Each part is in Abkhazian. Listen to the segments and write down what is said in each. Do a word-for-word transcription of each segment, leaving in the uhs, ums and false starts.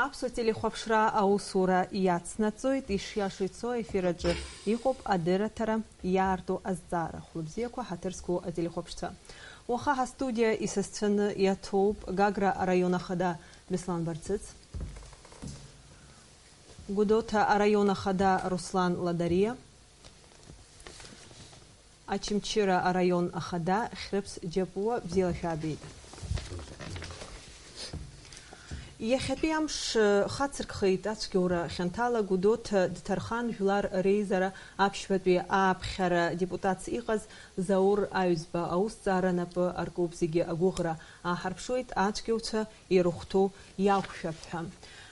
Аԥсуа телехәаԥшра аусура иацнаҵоит, ишиашоу ицо, аефир аҿы иҟоуп адырраҭара иаарту азҵаара. Хәлыбзиақәа, ҳаҭыр зқәу ателехәаԥшцәа. Уаха ҳастудиа исасцәаны иаҭоуп Гагра араион ахада Беслан Барцыц, Гәдоуҭа араион ахада Руслан Ладариа, Очамчыра араион ахада Хьрыԥс Џьапуа, бзиала шәаабеит. Иахьатәи амш, э, хацыркхеит ацәгьоура хьанҭала. Гәдоуҭа дҭархан жәлар реизара аԥшьбатәи ааԥхьара депутатс иҟаз Заур Аҩӡба аусҭҵаара напы аркуп, зегьы агәыӷра аҳарԥшуеит ацәгьоуцәа ирыхәҭоу иақәшәап ҳәа.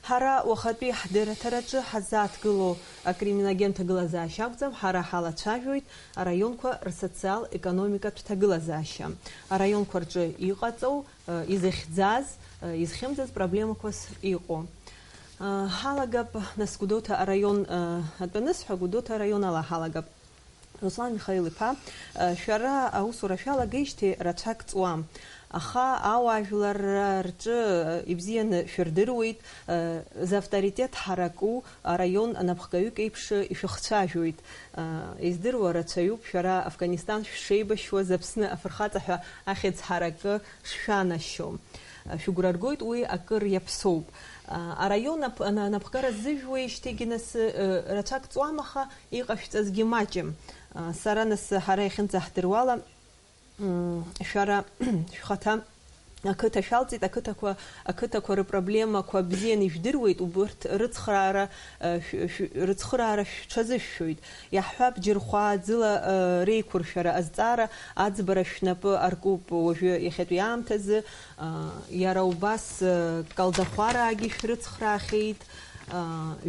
Ҳара уахатәи ҳдырраҭараҿы ҳазааҭгыло акриминогентә ҭагылазаашьа акәӡам, ҳара ҳалацәажәоит араионқәа рсоциал-економикатә ҭагылазаашьа, араионқәа рҿы иҟаҵоу, э, изыхьӡаз, э, изхьымӡаз проблемақәас иҟоу. Э, ҳалагап, нас, Гәдоуҭа араион, э, атәы анысҳәа, Гәдоуҭа араион ала ҳалагап. Руслан Михаил-иԥа, э, шәара аусура шәалагеижьҭеи рацәак ҵуам. Аха ауаажәлар рҿы, э, ибзианы шәырдыруеит, э, завторитет ҳараку араион анапхгаҩык еиԥш ишәыхцәажәоит. Э, издыруа рацәаҩуп шәара Афганистан шәшеибашьуаз, Аԥсны афырхаҵа ҳәа ахьӡ ҳаракы шшәанашьо. Э, шәыгәра ргоит, уи акыр иаԥсоуп. Э, араион ап-, ана-, анапхгара ззыжәуеижьҭеигьы нас, э, рацәак ҵуам, аха иҟашәҵазгьы маҷым. Сара нас, ҳара иахьынӡаҳдыруала, м, шәара шәхаҭа ақыҭа шәалҵит, ақыҭақәа, ақыҭақәа рыпроблемақәа бзианы ижәдыруеит, убырҭ рыцхраара, э, шә-, шә-, рыцхыраара шәҽазышәшәоит. Иаҳҳәап, џьырхәааӡыла, э, реиқәыршәара азҵаара аӡбара шәнапы аркуп уажәы иахьатәи аамҭазы, э, иара убас, э, Калдахәараагьы шәрыцхраахьеит.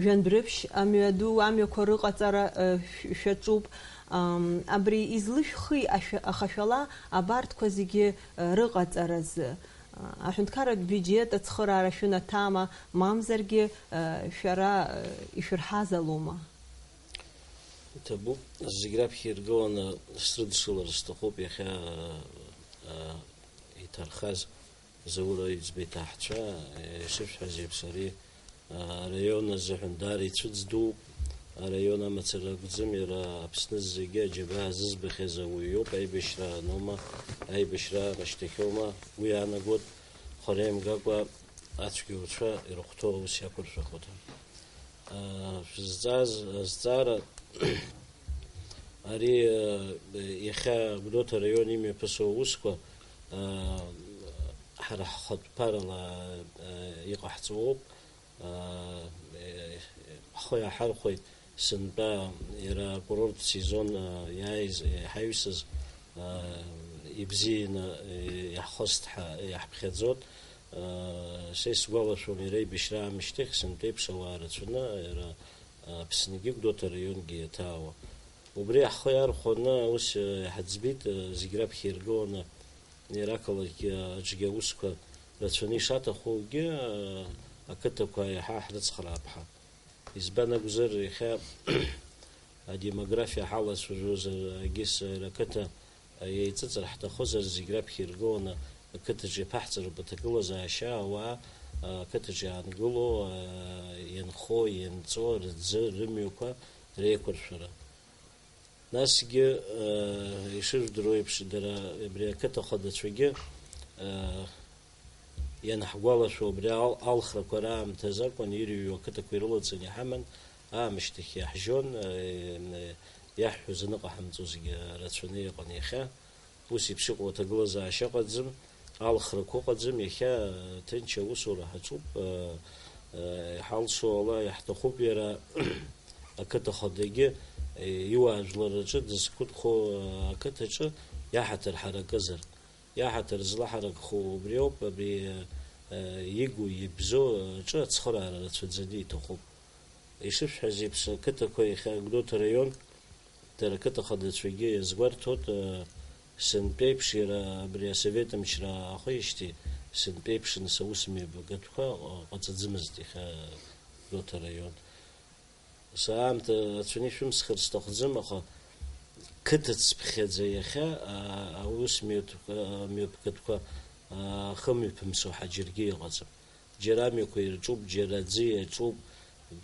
Жәандәрыԥшь амҩаду амҩақәа рыҟаҵара, э, шә-, шәаҿуп. Ам, абри излышәхи ашәа-, ахашәала абарҭқәа зегьы, э, рыҟаҵаразы? А, аҳәынҭқарратә биуџьет ацхыраара шәынаҭама, мамзаргьы, э, шәара, э, ишәырҳазалома? Иҭабуп, зегь раԥхьа иргыланы срыдшылар сҭахуп иахьа, э, э, иҭархаз Заур Аҩӡба иҭаҳцәа, ишышәҳәаз еиԥш, ари араион азыҳәан даара ицәыӡ дууп. Араион амацара акәӡам, иара Аԥсны зегьы аџьабаа зызбахьаз ауаҩ иоуп, аибашьра аноума, аибашьра аамышьҭахьоума, уи иаанагоит, хәара имгакәа ацәгьоуцәа ирыхәҭоу аус иақәыршәахоит. Шәызҵааз азҵаара ари, иахьа Гәдоуҭа араион имҩаԥысуа аусқәа, ҳара ҳхатә ԥарала иҟаҳҵауоуп. Ҳхы иаҳархәеит сынтәа иара акурорттә сезон иааиз, иҳаҩсыз, ибзианы иаҳхысҭҳа-, иаҳԥхьаӡот. Са исгәалашәом, иара ибышьра аамышьҭахь сынтәеиԥш ауаа рацәаны, иара Аԥсныгьы, Гәдоуҭа араионгьы иаҭаауа. Убри ҳхы иархәаны аус иаҳӡбеит, зегь раԥхьа иргыланы иара ақалақь аҿгьы аусқәа рацәаны ишаҭахугьы, ақыҭақәа иаҳа ҳрыцхраап ҳәа. Избан акәзар, иахьа адемографиа ҳалацәажәозар, егьыс иара ақыҭа еиҵыҵыр ҳҭахозар, зегь раԥхьа иргыланы ақыҭаҿы иаԥаҳҵароуп аҭагылазаашьа, ауаа ақыҭаҿы иаангыло, ианхо, ианҵо, рыӡы, рымҩақәа реиқәыршәара. Насгьы, ишыжәдыруа еиԥш, дара абри ақыҭа хадацәагьы, ианаҳгәалашәо, абри ал-, алхрақәа раамҭазы акәын, ирыҩуа ақыҭақәа ирылаҵаны иҳаман, аамышьҭахь иаҳжьон, э, иаҳҳәоз аныҟаҳамҵозгьы рацәаны иҟан иахьа. Ус еиԥш иҟоу аҭагылазаашьа ыҟаӡам, алхрақәа ыҟаӡам, иахьа, э, ҭынч аусура ҳаҿуп, э, э, иҳалшо ала иаҳҭахуп иара ақыҭа хадагьы, э, иуаажәлараҿы дызқәыҭхо, э, ақыҭаҿы иаҳаҭыр ҳаракызар. Иаҳаҭыр злаҳаракхо убриоуп, абри, э, игу, ибзоу аҿы ацхыраара рацәаӡаны иҭахуп. Ишышәҳәаз еиԥш, ақыҭақәа иахьа Гәдоуҭа араион, дара ақыҭа хадацәагьы иазгәарҭоит, э, сынтәеиԥш иара абри асовет мчра аахижьҭеи сынтәеиԥш нас аус мҩаԥгатәқәа, э, ҟаҵаӡамызт иахьа Гәдоуҭа араион. Сара аамҭа рацәаны ишәымсхыр сҭахӡам, аха қыҭацԥхьаӡа иахьа, а, аус мҩаҭ-, а, мҩаԥгатәқәа, а, ахымҩаԥымсуа ҳа џьаргьы иҟаӡам. Џьара амҩақәа ирҿуп, џьара аӡы иаҿуп,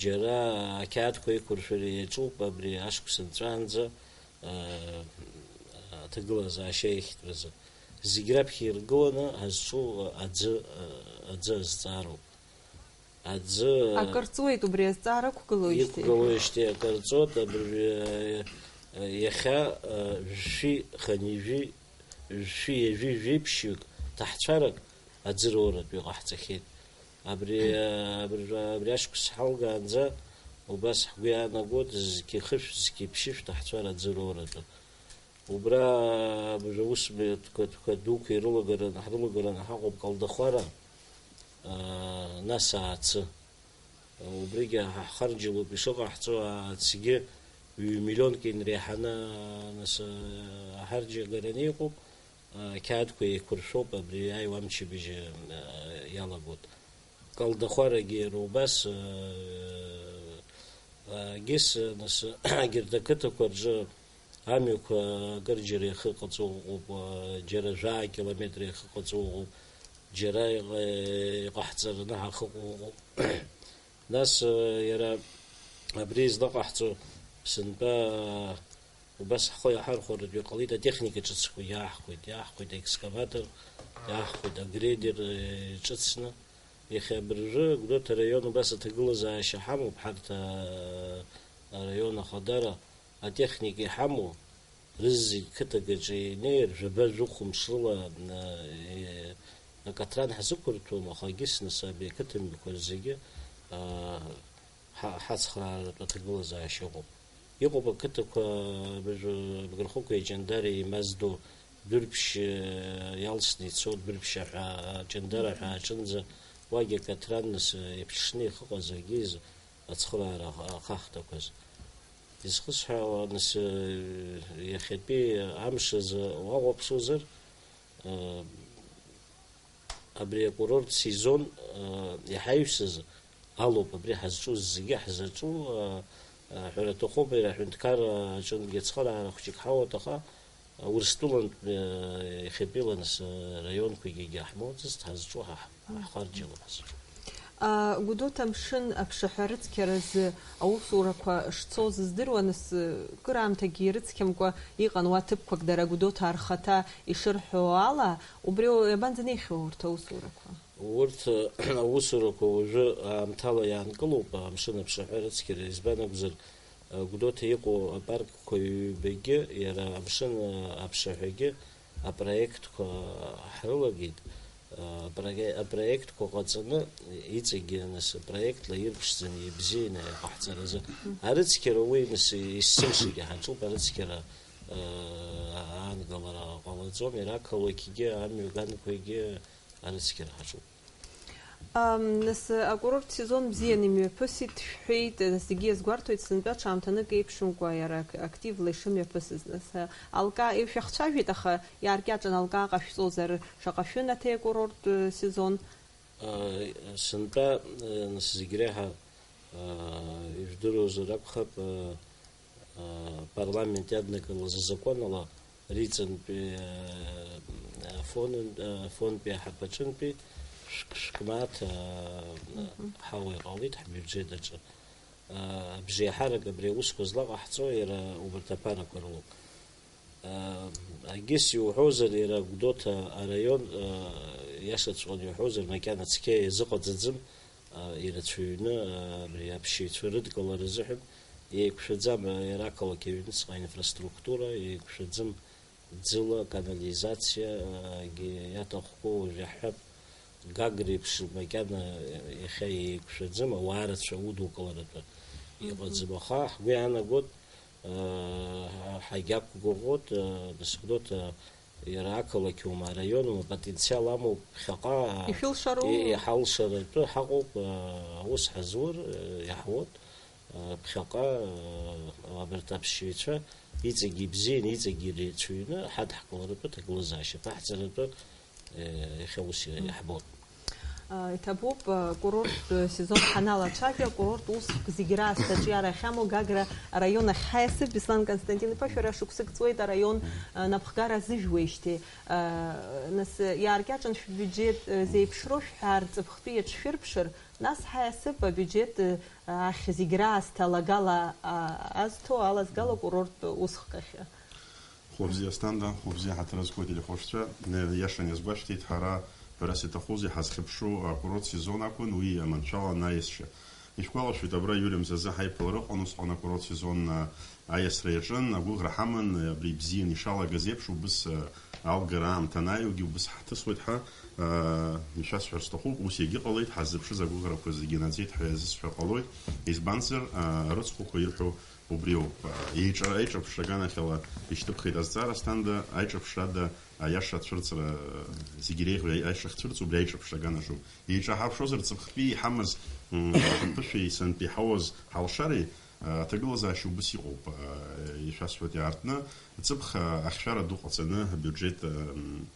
џьара ақьаадқәа еиқәыршәара иаҿуп, абри ашықәс нҵәаанӡа, аа, аҭагылазаашьа иахьтәразы. Зегь раԥхьа иргыланы ҳазҿу аӡы, аӡы азҵаароуп. Аӡы акыр ҵуеит убри азҵаара ықәгылоижьҭеи. Ықәгылоижьҭеи акыр ҵуеит, абыржәы, иахьа, жәшәи хынҩажәи, жәшәи ҩажәи жәеиԥшьҩык ҭаҳцәарак аӡы роуратәы иҟаҳҵахьеит. Абри, абри, абри ашықәс ҳалгаанӡа убас ҳгәы иаанагоит, зқьи хышә, зқьи ԥшьышә ҭаҳцәар аӡы роуратәы. Убра абыржәы аус мҩаԥгатәқәа дуқәа ирылагараны, ҳрылагараны ҳаҟоуп Калдахәара, аа, нас Аацы. Убригьы ҳа-, ҳхарџьалоуп ишыҟаҳҵо, Аацы-гьы ҩ-миллионк инреиҳаны, нас, аа, аҳарџьагараны иҟоуп, аа, ақьаадқәа еиқәыршәоуп, абри аиуа амчыбжьы, аа, иалагоит. Калдахәарагьы иара убас, аа, егьыс, нас, егьырҭ ақыҭақәа рҿы амҩақәа акырџьара иахьыҟаҵоу ыҟоуп, џьара жәаа километр иахьыҟаҵоу ыҟоуп, џьара иҟа-, иҟаҳҵараны ҳахыҟоу ыҟоуп. Нас, иара абри излаҟаҳҵо сынтәа убас ҳхы иаҳархәаратәы иҟалеит, атехника ҿыцқәа иааҳхәеит, иааҳхәеит аекскаватор, иааҳхәеит агредер, ҿыцны. Иахьа абыржәы Гәдоуҭа араион убас аҭагылазаашьа ҳамоуп, ҳарҭ, а, араион ахадара атехника иҳамоу, рызегь қыҭак аҿы инеир, жәаба-жәохә мшы рыла, а, е-, акатран ҳзықәырҭәом, аха егьыс нас абри ақыҭанқәа зегьы, а, ҳа-, ҳацхрааратә аҭагылазаашьа ыҟоуп. Иҟоуп ақыҭақәа, абыржәы, Абгырхықәи Ҷандари еимаздо, Дәырԥшь, э, иалсны ицо, Дәырԥшь аҳәаа, Ҷандара аҳәаа аҿынӡа, уагьы акатран, нас, э, иԥҽны ихыҟаз агьиз ацхыраара ахахҭақәаз. Изхысҳәаауа, нас, э, иахьатәи амш азы уахәаԥшуазар, э, Абри акурорт сезон, э, иҳаҩсыз алоуп, абри ҳазҿу зегьы ҳзаҿу, э, э, ҳәара аҭахуп, иара аҳәынҭқарра аҿынгьы ацхыраара хәҷык ҳауеит, аха, э, Урыстәылантә, э, иахьатәиала нас, э, раионқәагьы егьаҳмоуӡацт, ҳазҿу ҳа-, ҳхарџьалоуп ҳазҿу. А, Гәдоуҭа амшын аԥшаҳәа рыцқьаразы аусурақәа шцоз здыруа, нас, э, кыр аамҭагьы ирыцқьамкәа иҟан уа ҭыԥқәак, дара Гәдоуҭаа рхаҭа ишырҳәо ала, убри иабанӡанеихьоу урҭ аусурақәа? Урҭ, аусурақәа уажәы аамҭала иаанкылоуп, амшын аԥшаҳәа рыцқьара, избан акәзар, Гәдоуҭа иҟоу апаркқәа ҩбагьы, иара амшын аԥшаҳәагьы апроектқәа ҳрылагеит. Апрое-, апроектқәа ҟаҵаны, иҵегьы, нас, проектла ирԥшӡаны, ибзианы иҟаҳҵаразы. Арыцқьара уи, нас, есымшагьы ҳаҿуп, арыцқьара, э, аанкылара ҟалаӡом, иара ақалақьгьы, амҩаганқәагьы арыцқьара ҳаҿуп. Ам, нас, акурорт сезон бзианы имҩаԥысит, шәҳәеит, зегьы иазгәарҭоит, сынтәа ҽаамҭанык еиԥшымкәа иара ак-, активла ишымҩаԥысыз. Нас, алкаа, ишәахцәажәеит, аха иааркьаҿын, алкаа ҟашәҵозар, шаҟа шәынаҭеи акурорт, э, сезон? А, сынтәа, э, нас зегь реиҳа, а, ижәдыруазар акәхап, а, а, апарламент иаднакылаз азакәан ала, Риҵантәи, э, афон-, афондтәи аҳаԥаҿынтәи шәк-, шәк мааҭ, э, ҳауа иҟалеит ҳбиуџьет аҿы. Э, абжеиҳарак абри аусқәа злаҟаҳҵо иара убарҭ аԥарақәа рылоуп. Э, егьыс иуҳәозар, иара Гәдоуҭа араион, э, иашаҵәҟьаны иуҳәозар, макьана цқьа иазыҟаҵаӡам. А, ирацәаҩны, а, абри аԥсшьаҩцәа рыдкылара азыҳәан еиқәшәаӡам, а, иара ақалақь аҩныҵҟа аинфраструктура, еиқәшәаӡам ӡыла, канализациа, а, гьы иаҭахқәоу, уажә иаҳҳәап, Гагра еиԥш макьана иахьа еиқәшәаӡам, ауаа рацәа удукыларатәы иҟаӡам, аха ҳгәы иаанагоит, а, ҳа-, ҳагьақәгәыӷуеит, а, нас Гәдоуҭа Иара ақалақьума, араионума, апотенциал амоуп, ԥхьаҟа, Ишәылшару? и-, иҳалшаратәы ҳаҟоуп, а, аус ҳазур, а, иаҳуеит, а, ԥхьаҟа, а, абарҭ аԥсшьаҩцәа иҵегьы ибзианы, иҵегьы ирацәаҩны ҳадҳкыларатәы ҭагылазаашьа ԥаҳҵаратәы, а, иахьа ус иа-, иаҳбоит. Иҭабуп, акурорттә сезон ҳаналацәажәа, акурорт уск зегь раасҭа аҿиара ахьамоу Гагра араион ахь ҳаиасып. Беслан Константин-иԥа, шәара шықәсык ҵуеит араион напхгара азыжәуеижьҭеи. Нас иааркьаҿын шәбиуџьет зеиԥшроу шәҳәар, ҵыԥхтәи иаҿшәырԥшыр, нас ҳаиасып абиуџьет ахь зегь раасҭа алагала азҭо алазгала акурорттә усхк ахь. Хәлыбзиа, Асҭанда, хәлыбзиа ҳаҭыр зқәу ателехәаԥшцәа, иашан иазгәашәҭеит, ҳара, ҳәарас иаҭахузеи, ҳазхьыԥшу акурорт сезон акәын, уи аманшәалан аиасшьа. Ишәгәалашәоит, абра иули мзазы ҳаиԥылара ыҟан, усҟан акурорт сезон, а, аиасра иаҿын, агәыӷра ҳаман, абри бзиан ишалагаз еиԥш, убыс, а, алгара аамҭа анааиуагьы убыс ҳаҭысуеит ҳәа, а, ишәасҳәар сҭахуп, ус иагьыҟалеит, ҳаззыԥшыз агәыӷрақәа зегьы наӡеит ҳәа иазысҳәар ҟалоит, избанзар, а, арыцхәақәа ирҳәо убриоуп. Еиҿа-, аиҿаԥшра аганахьала ишьҭыԥхеит азҵаара, Асҭанда, аиҿаԥшра ада аиаша ацәырҵра, зегь иреиӷьу аи-, аиаша ахьцәырҵ, убри аиҿаԥшра аганахьоуп. Еиҿаҳаршозар, ҵыԥхтәи иҳамаз, м, ԥышәеи сынтәи иҳауаз ҳалшареи, а, аҭагылазаашьа убыс иҟоуп, а, ишәасҳәоит иаартны, ҵыԥх, а, ахьшәара ду ҟаҵаны абиуџьет, м,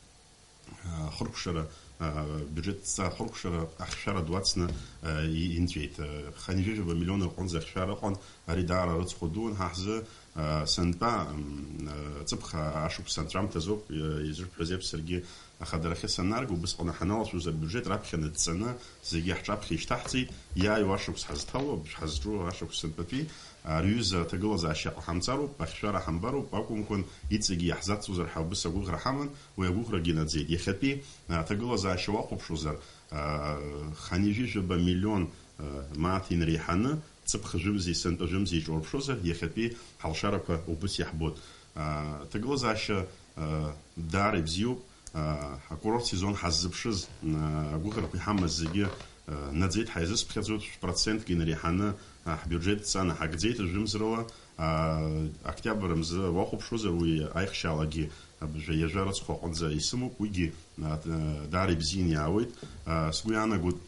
ахыркәшара, а, бюджет ҵа ахыркәшара ахьшәара ду ацны, а, и-, инҵәеит. А, хынҩажәижәаба миллион рҟынӡа ахьшәара ыҟан, ари даара рыцхә дуун ҳа ҳзы, а, сынтәа, м, а, ҵыԥх ашықәс анҵәамҭазоуп, а, изырҳәаз еиԥш саргьы ахадарахьы саннарга, убысҟан ҳаналацәажәоз абиуџьет раԥхьа ныҵҵаны зегьы ҳҿаԥхьа ишьҭаҳҵеит, иааиуа ашықәс ҳазҭало, ҳазҿу ашықәс сынтәатәи, Ари аҩыза аҭагылазаашьа ҟаҳамҵароуп, ахьшәара ҳамбароуп, акәымкәан, иҵегьы иаҳзацҵозар ҳәа убыс агәыӷра ҳаман, уи агәыӷрагьы наӡеит. Иахьатәи, а, аҭагылазаашьа уахәаԥшуазар, а, хынҩажәижәаба миллион, а, мааҭ инреиҳаны, ҵыԥх жәымзи сынтәа жәымзи иҿурԥшозар, иахьатәи ҳалшарақәа убыс иаҳбоит. А, аҭагылазаашьа, а, даара ибзиоуп. Аа, акурорт сезон ҳаззыԥшыз, аа, агәыӷрақәа иҳамаз зегьы, аа, наӡеит, ҳаизысԥхьаӡоит, шә-процентк инареиҳаны, аа, ҳбиуџьет ҵаны ҳагӡеит, жәымзрала, аа, октиабр мзы уахәаԥшуазар, уи аихшьалагьы абжа ҩажәа рыцхә аҟынӡа исымоуп, уигьы, аа, даара ибзианы иаауеит. Аа, сгәы иаанагоит,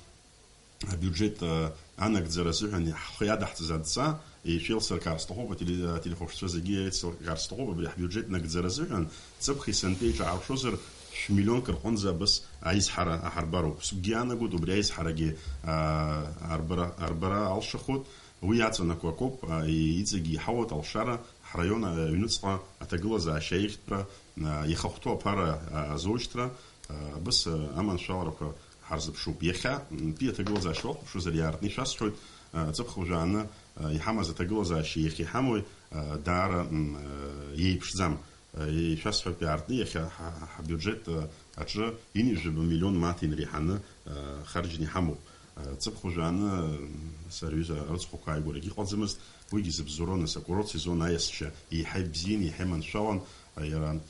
абиуџьет, а, анагӡара азыҳәан ҳхы иадаҳҵаз адҵа, еицәеилсыркаар сҭахуп, ателе-, ателехәаԥшцәа зегьы еицыркаар сҭахуп, абри ҳбиуџьет нагӡара азыҳәан ҵыԥх есынтәа еиҿааршозар, шә-миллионк рҟынӡа абас аизҳара аҳарбароуп. Сгәы иаанагоит, убри аизҳарагьы, а, арбара, арбара алшахоит. Уи иаҵанакуа акоуп, а, и-, иҵегьы иҳауеит алшара, ҳраион аҩныҵҟа аҭагылазаашьа аиӷьтәра, а, ихахәҭоу аԥара, а, азоушьҭра, а, абас, а, аманшәаларақәа ҳарзыԥшуп. Иахьа, м, тәи аҭагылазаашьа уахәаԥшуазар, иаартны ишәасҳәоит, а, ҵыԥх уажәааны, а, иҳамаз аҭагылазаашьа иахьа иҳамои, а, даара, м, а, иеиԥшӡам. А, ишәасҳәап, иаартны иахьа ҳа-, ҳа-, ҳабиуџьет, а, аҿы ҩынҩажәаба миллион мааҭ инреиҳаны, а, харџьны иҳамоуп. А, ҵыԥх уажәааны, м, сара ҩыза арыцхәақәа ааигәарагьы ыҟаӡамызт, уигьы зыбзоуроу, нас, акурорт сезон аиасшьа еиҳа ибзиан, еиҳа иманшәалан, а, иара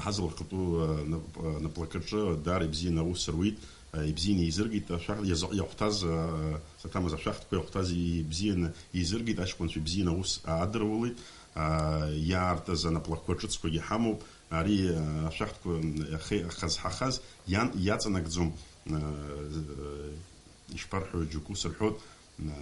Ҳазалхатәу, а, нап-, а, наплакаҿы даара ибзианы аус руит, а, ибзианы еизыргеит, ашәах-, иаза-, иахәҭаз, а, саҭамыз ашәахтәқәа иахәҭаз ибзианы еизыргеит, аҷкәынцәа ибзианы аус аадырулеит, а, иаартыз анаплакқәа ҿыцқәагьы ҳамоуп, ари, а, ашәахтәқәа, м, ахе-, ахазҳахаз иан-, иаҵанакӡом, а, ишԥарҳәо, џьоукы сырҳәоит,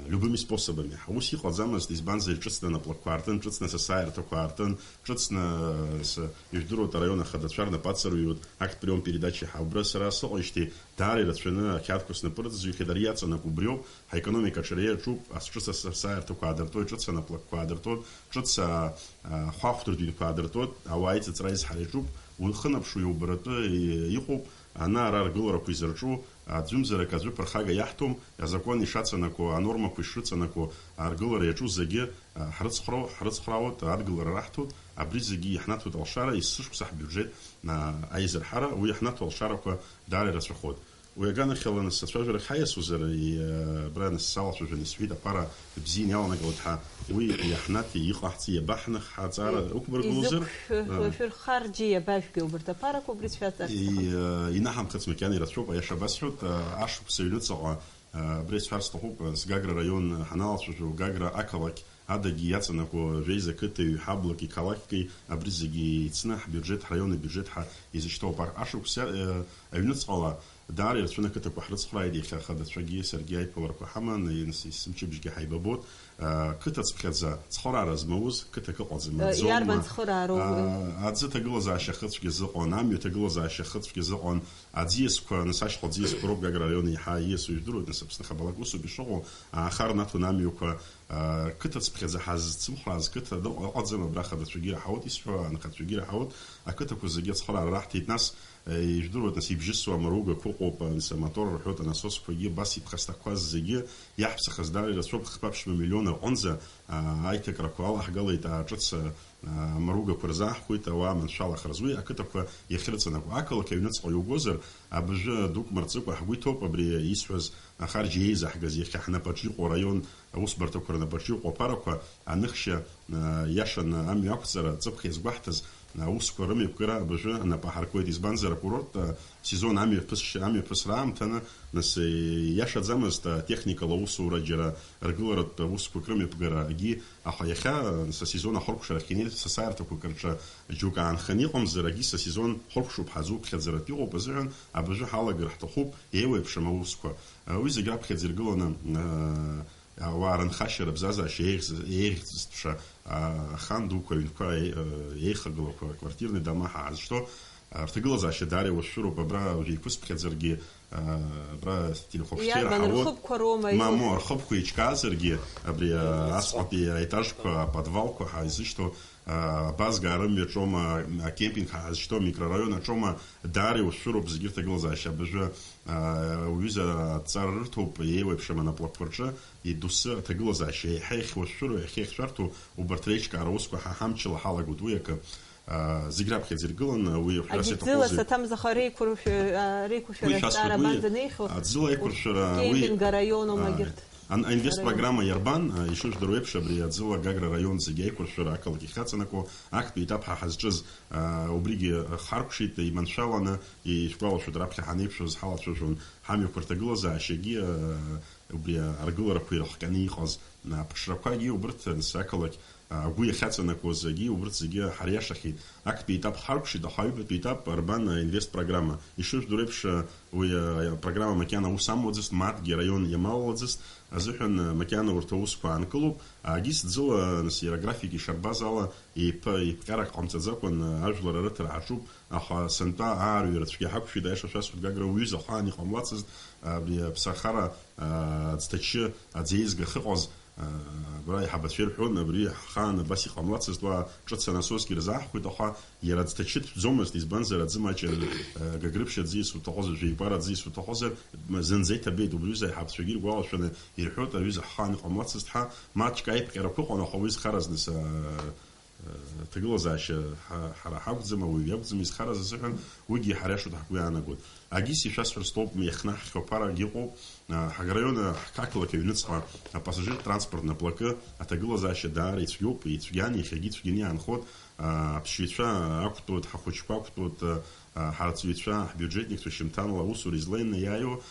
любыми способами. Ус иҟаӡамызт, избанзар, ҿыцны анаплакқәа аартын, ҿыцны асасааирҭақәа аартын, ҿыцны, с-, ижәдыруеит, араион ахадацәа рнапы ацырҩуеит, актприом передача ҳәа. Убра сара сыҟоижьҭеи даара ирацәаны ақьаадқәа снапы рыҵазҩхьеит, ари иаҵанакуа убриоуп, ҳаекономика аҽара иаҿуп, ас ҿыц асасааирҭақәа аадыртуеит, ҿыц анаплакқәа аадыртуеит, ҿыц, а, а, хәаахәҭыртә ҩнқәа аадыртуеит, ауаа иҵыҵра аизҳара иаҿуп, уахынарԥшуа иубаратәы и-, иҟоуп, ана-ара аргыларақәа изырҿу, аӡәымзарак аӡәы ԥырхага иаҳҭом, азакәан ишаҵанакуа, анормақәа ишрыҵанакуа аргылара иаҿу зегьы, а, ҳрыцхрау-, ҳрыцхраауеит, адгылара раҳҭоит, абри зегьы иаҳнаҭоит алшара, есышықәса ҳбиуџьет, а, аизырҳара, уи иаҳнаҭо алшарақәа даара ирацәахоит. Уи аганахьала, нас, ацәажәарахь ҳаиасуазар, и-, абра, нас, салацәажәаны исҳәеит, аԥара бзианы иаланагалоит ҳәа, уи иаҳнаҭи, иҟаҳҵеи, иабаҳных ҳаҵара, и-, уқәбыргылозар, изықәшәырхар џьы иабажәгеи убарҭ аԥарақәа, убри цәаҵарц и-, сҭахын. Э, инаҳамхыцмакьана ирацәоуп, аиаша басҳәоит, э, ашықәс аҩныҵҟа, э, абри сҳәар сҭахуп, э, с Гагра раион, э, ҳаналацәажәо, Гагра ақалақь адагьы иаҵанакуа жәеиза қыҭеи ҩҳаблаки қалақьки абри зегьы еицны ҳбиуџьет, ҳраион абиуџьет ҳа изышьҭоу апарк ашықәс, э, аҩныҵҟала Даара ирацәаны ақыҭақәа ҳрыцхрааит, иахьа ахадацәагьы саргьы аиԥыларақәа ҳаман, ес-, есымчыбжьгьы ҳаибабоит. Ы, қыҭа цыԥхьаӡа цхыраара змоуз, қыҭак ыҟаӡам, Ы, аӡоума? Иарбан цхыраара? Ы, аӡы ҭагылазаашьа ахыцәгьа зыҟан, амҩа ҭагылазаашьа ахыцәгьа зыҟан, аӡиасқәа, нас ашьхәа аӡиасқәа роуп Гагра араион еиҳа ииасуа, ижәдыруеит, нас Аԥсны хабалак усуп ишыҟоу, аахар наҭон амҩақәа, ы, қыҭа цыԥхьаӡа ҳазцымхрааз қыҭа дыҟ-, ыҟаӡам, абра ахадацәагьы ираҳауеит исҳәо, анхацәагьы ираҳауеит, ақыҭақәа зегьы ацхыраара раҳҭеит, нас Ижәдыруеит, нас, ибжьысуа амаругақәа ыҟоуп, нас, амотор рҳәоит, анасосқәагьы, абас иԥхасҭақәаз зегьы иаҳԥсахаз даара ирацәоуп, хԥа-ԥшьба миллион аҟынӡа, аа, аиҭакрақәа алаҳгалеит, аа, ҿыц, аа, амаругақәа рзааҳхәеит ауаа маншәалахараз. Уи ақыҭақәа иахьрыҵанакуа. Ақалақь аҩныҵҟа иугозар, абыржәы дук мырҵыкәа ҳгәы иҭоуп абри исҳәаз ахарџь еизаҳгаз, иахьа ҳнапаҿы иҟоу араион аусбарҭақәа рнапаҿы иҟоу аԥарақәа аныхшьа, а, иашан амҩа ақәҵара ҵыԥх иазгәаҳҭаз аусқәа рымҩаԥгара абыржәы анапы аҳаркуеит, избанзар, акурорттә, а, сезон амҩаԥысшьа, амҩаԥысра аамҭаны, нас, э, иашаӡамызт атехникала аусура џьара ргыларатә аусқәак рымҩаԥгарагьы, аха иахьа, нас, асезон ахыркәшарахь инеит, сасааирҭақәак рҿы џьоук аанханы иҟамзар, агьыс асезон хыркәшоуп ҳазуԥхьаӡаратә иҟоуп азыҳәан абыржәы ҳалагар ҳҭахуп еиуеиԥшым аусқәа. Уи зегь раԥхьаӡа иргыланы, а, ауаа рынхашьа, рыбзазашьа еиӷьз-, еиӷьӡызтәша, а, ахан дуқәа, аҩнқәа, е-, еихагылақәа, квартирный дома ҳәа ҳазшьҭоу, а, рҭагылазаашьа даара иуашәшәыроуп. Абра уажә еиқәысԥхьаӡаргьы, а, абра телехәаԥшцәа Иарбан, ираҳауа, рхыбқәа роума, мамоу, рхыбқәа еиҿкаазаргьы, абри, а, асҟатәи аетажқәа, аподвалқәа ҳәа изышьҭоу, а, абазгаа рымҩаҿома, акемпинг ҳәа ҳазшьҭоу амикрораион аҿома, даара иуашәшәыроуп зегьы рҭагылазаашьа. Абыржәы, а, уҩыза аҭҵаара рырҭоуп еиуеиԥшым анаплакқәа рҿы, идоусы аҭагылазаашьа еиҳа иахьуашәшәыроу, иахьеихьшәарҭоу убарҭ реиҿкаара аусқәа ҳа ҳамчала ҳалагоит. Уи акы, а, зегь раԥхьаӡа иргыланы, уи ҳәарас Агитзыла иаҭахузеи? Саҭамзаха реиқәыршәа-, а, Уи реиқәыршәара шәасҳәап, азҵаара уи абанӡанеихьоу? Аӡыла аиқәыршәара, уи, Кемпинг араион, а, омагьырҭ. Ан-, аинвестпрограмма иарбан, а, ишыжәдыруа еиԥш, абри аӡыла Гагра араион зегьы аиқәыршәара ақалақь ихьаҵанакуа актәи етап ҳа ҳазҿыз, а, убригьы харкәшеит, иманшәаланы, ишәгәалашәоит, раԥхьа ҳанеиԥшыз ҳалацәажәон ҳамҩақәа рҭагылазаашьагьы, а, убри аргыларақәа ирыхҟьаны иҟаз, а, аԥҽрақәагьы убырҭ, нас, ақалақь агәы иахьаҵанакуаз зегьы, убырҭ зегьы ҳариашахьеит. Актәи етап ҳаркәшеит, аха аҩбатәи етап арбан аинвестпрограмма. Ишыжәдыруа еиԥш, уи апрограмма макьана аус амуаӡацт, мааҭгьы араион иамалалаӡацт азыҳәан макьана урҭ аусқәа аанкылоуп. Агьыс ӡыла, нас, иара аграфик ишарбаз ала, еиԥ-, еиԥҟьарак ҟамҵаӡакәан ажәлар арыҭара ҳаҿуп, аха сынтәа аарҩара цәгьа ҳақәшәеит, аиаша шәасҳәоит, Гагра уҩыза ахаан иҟамлацызт, абри аԥсахара, а, аӡҭачы аӡеизга ахьыҟаз, а, абра аиҳабацәа ирҳәон, абри ҳхаан абас иҟамлацызт, уа ҿыц анасосгьы рзааҳхәеит, аха иара аӡҭачы дтәӡомызт, избанзар, аӡы маҷын, а, Гагрыԥшь аӡы иасуҭахозар, Жәеикәара аӡы иасуҭахозар, м-, зынӡа иҭабеит, убри аҩыза аиҳабацәагьы иргәалашәаны ирҳәоит, аҩыза ҳхаан иҟамлацызт ҳәа, маҷк аиԥҟьарақәа ыҟан, аха уи зхаразны са-, Ҭагылазаашьа ҳа-, ҳара ҳакәӡам, ауаҩы иакәӡам изхараз азыҳәан, уигьы ҳара иашоу ҳгәы иаанагоит. Агьыс ишәасҳәар стәоуп, иахьнаҳхьоу аԥарагьы ыҟоуп, а, ҳагарраион ақалақь аҩныҵҟа апассажиртә транспорт наплакы аҭагылазаашьа даара ицәгьоуп, ицәгьан, иахьагьы ицәгьаны иаанхоит, а, аԥсшьаҩцәа ақәтәоуп, ҳахәыҷқәа ақәтәоуп, а, ҳарҵаҩцәа, ҳбиуџьетникцәа шьымҭанла аусура излеины иааиуа, а,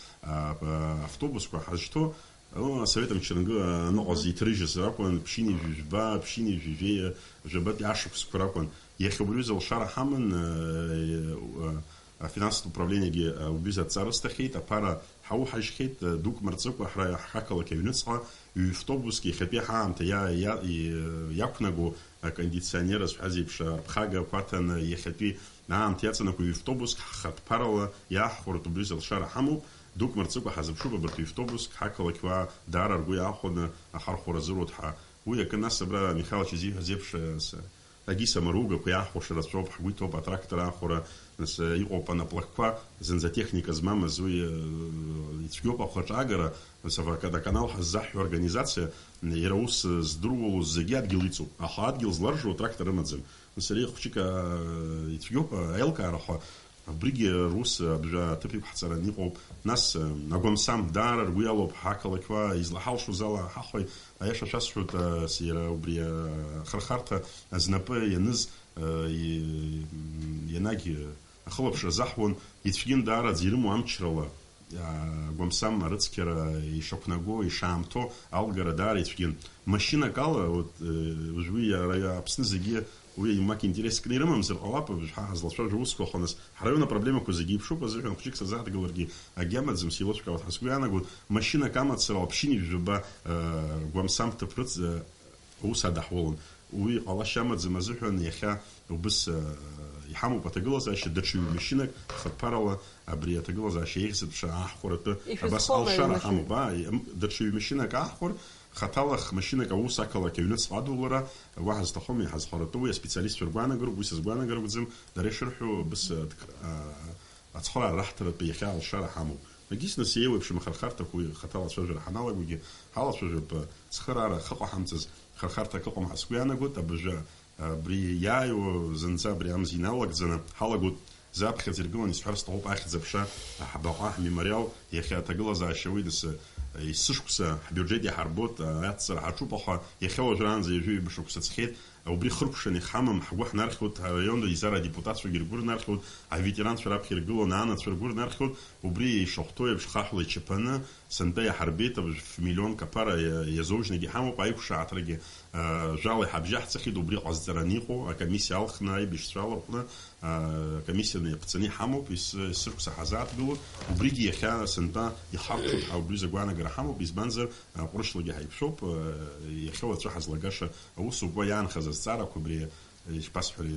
а, автобусқәа ҳазшьҭоу, Ы, асовет мчрангы аныҟаз иҭрыжьыз ракәын, ԥшьынҩажәи жәба, ԥшьынҩажәи жәеи, жәабатәи ашықәсқәа ракәын. Иахьа убри аҩыза алшара ҳаман, ы, ы, афинанстә управлениагьы, ы, убри азы адҵа рысҭахьеит, аԥара ҳауҳажьхьеит, ы, дук мырҵыкәа ҳара ҳақалақь аҩныҵҟа ҩ-автобуск иахьатәи ҳаамҭа иа-, иа-, и-, иақәнаго, акондиционер азҳәаз еиԥш, арԥхага ақәаҭаны иахьатәи Аамҭа иаҵанакуа ҩ-автобуск ҳхатә ԥарала иаҳхәартә убри азы алшара ҳамоуп, дук мырҵыкәа ҳазыԥшуп абарҭ ҩ-автобуск ҳақалақь уаа даара ргәы иаахәаны ахархәара азыруеит ҳәа. Уи акы, нас, абра Михалыч изиҳәаз еиԥш, э, с-, агьыс амаругақәа иаахәаша рацәоуп, ҳгәы иҭоуп атрактор аахәара, нас, э, иҟоуп анаплакқәа, зынӡа техника змамыз, уи, э, ицәгьоуп ахәаҿагара, нас, авакадаканал ҳаззаҳҳәо организациа, иара ус здыруалоз зегьы адгьыл иҵоуп, аха адгьыл зларжу атрактор рымаӡам. Сара хәыҷык, аа, ицәгьоуп, аилкаара ҳәа. Абригьы рус абжа аҭыԥ иқәҳҵараны иҟоуп. Нас, агәамсам, даара ргәы иалоуп, ҳақалақьуаа излаҳалшоз ала ҳахәеит. Аиаша шәасҳәоит, ас иара убри ахырхарҭа знапы ианыз, и-, ианагь ахылаԥшра заҳуан, ицәгьан даараӡа ирымоу амчрала. Агәамсам арыцқьара ишақәнаго, ишаамҭоу алгара даара ицәгьан. Машьынак ала, вот, э, уажә уи ара Аԥсны зегьы, Уи еимак интерескны ирымамзар ҟалап, абжьҳәа ҳазлацәажәо усқәа хәаныс. Ҳраион апроблемақәа зегьы иԥшуп, азыҳәан хәыҷык сазааҭгыларгьы агьамаӡам, сеилышәкаауеит ҳәа сгәы иаанагоит, машьынак амацара лаԥшьыни жәаба, э, гәамсамҭа ԥрыц, э, аус адаҳулон. Уи ҟалашьа амаӡам азыҳәан иахьа убыс, э, иҳамоуп аҭагылазаашьа, даҽа ҩ-машьынак хатәԥарала абри аҭагылазаашьа еиӷьзатәша ааҳхәаратәы абас Ишәызхома алшара ҩ-машьынак? Ҳамоуп, аа, м-, даҽа ҩ-машьынак ааҳхәар, хаҭала х-машьынак аус ақалақь аҩныҵҟа адулара, уаҳа зҭахым иҳазҳәаратәы уи аспециалистцәа ргәаанагароуп, уи сызгәаанагар акәӡам, дара ишырҳәо, быс, а, дк-, а, ацхыраара раҳҭаратәы иахьа алшара ҳамоуп. Егьыс нас еиуеиԥшым ахырхарҭақәа уи хаҭала ацәажәара ҳаналагогьы, ҳалацәажәап, а, цхыраара ахьыҟаҳамҵаз хырхарҭак ыҟам ҳәа сгәы иаанагоит, абыржәы, а, абри иааиуа зынӡа абри амз иналагӡаны ҳалагоит, заԥхьаӡа иргыланы исҳәар сҭахуп ахьӡ-аԥша, аҳбаҟа, ҳмемориал, иахьа аҭагылазаашьа уи нас, а, есышықәса ҳбиуџьет иаҳарбоит, а, аҵара ҳаҿуп, аха иахьа уажәраанӡа ҩажәи ҩба шықәса ҵхеит, Убри хыркәшаны иҳамам, ҳгәы ҳнархьуеит, араион еизара адепутатцәагьы ргәы рнархьуеит, аветеранцәа раԥхьа иргыланы анацәа ргәы рнархьуеит, убри ишахәҭоу еиԥш хаҳәла ичаԥаны, сынтәа иаҳарбеит, аб-, ф-, миллионк аԥара иа-, иазоужьнагьы иҳамоуп, аиқәшаҳаҭрагьы, а, жәала иҳабжьаҳҵахьеит, убри ҟазҵараны иҟоу, акомиссиа алхны, аибашьцәа алархәны, а, акомиссианы иаԥҵаны иҳамоуп, ес-, есышықәса ҳазааҭгылоит, убригьы иахьа сынтәа ихаркәшоит ҳәа убри зыгәаанагара ҳамоуп, избанзар, а, ҟәрышьлагьы ҳаиқәшәоуп, а, иахьа уаҵәы ҳазлагаша Аусуп уа иаанхаз азҵаарақәа абри ишԥасҳәари,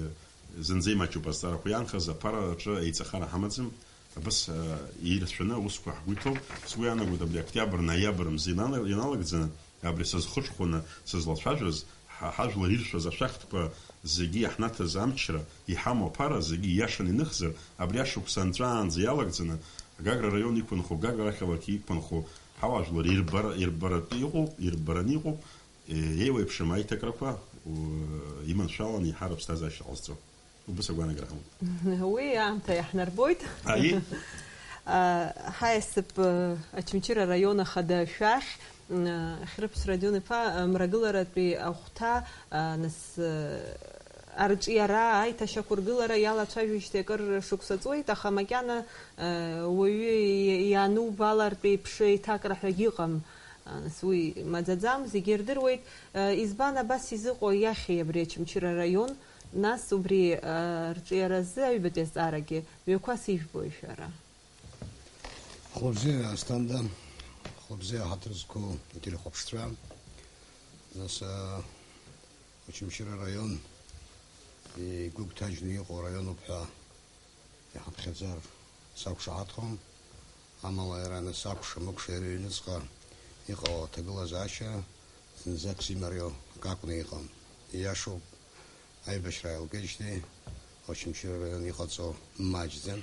зынӡа имаҷуп азҵаарақәа иаанхаз, аԥара аҿы еиҵахара ҳамаӡам. Абас, а, ирацәаны аусқәа ҳгәы иҭоуп. Сгәы иаанагоит, абри октиабр, ноиабр мза инала-, иналагӡаны, абри сазхыҽхәаны сызлацәажәоз, ҳа-, ҳажәлар иршәыз ашәахтәқәа зегьы иаҳнаҭаз амчра, иҳамоу аԥара зегьы ииашаны иныхзар, абри ашықәс анҵәаанӡа иалагӡаны, Гагра араион иқәынхо, Гагра ақалақь иқәынхо ҳауаажәлар ирбара-, ирбаратәы иҟоуп, ирбараны иҟоуп. Еиуеиԥшым аиҭакрақәа, у-, иманшәаланы еиҳа рыԥсҭазаашьа ҟазҵо. Убыс агәаанагара ҳамоуп. Уи аамҭа иаҳнарбоит. Аи. А, ҳаиасып, э, Очамчыра араион ахада шәахь, м, а, Хьрыԥс Радион-иԥа, а, мрагыларатәи ахәҭа, а, нас, э, арҿиара, аиҭашьақәыргылара иалацәажәижьҭеи акыр шықәса ҵуеит, аха макьана, э, уаҩы и-, ианубалартә еиԥш еиҭакра ҳәагьы ыҟам. Нас уи маӡаӡам, зегьы ирдыруеит. Избан абас изыҟоу иахьеи абри Очамчыра араион, нас убри, а, рҿиаразы аҩбатәи азҵаарагьы мҩақәас ижәбои шәара? Хәлыбзиа, Асҭанда, хәлыбзиа ҳаҭыр зқәу ателехәаԥшцәа, нас, а, Очамчыра араион игәыгәҭажьны иҟоу раионуп ҳәа иҳаԥхьаӡар сақәшаҳаҭхом, амала иара аны сакәша-мыкәша иара иҩныҵҟа иҟало аҭагылазаашьа зынӡак зимариоу акы акәны иҟам. Ииашоуп, аибашьра ааилгеижьҭеи Очамчыра араион иҟаҵо маҷӡам.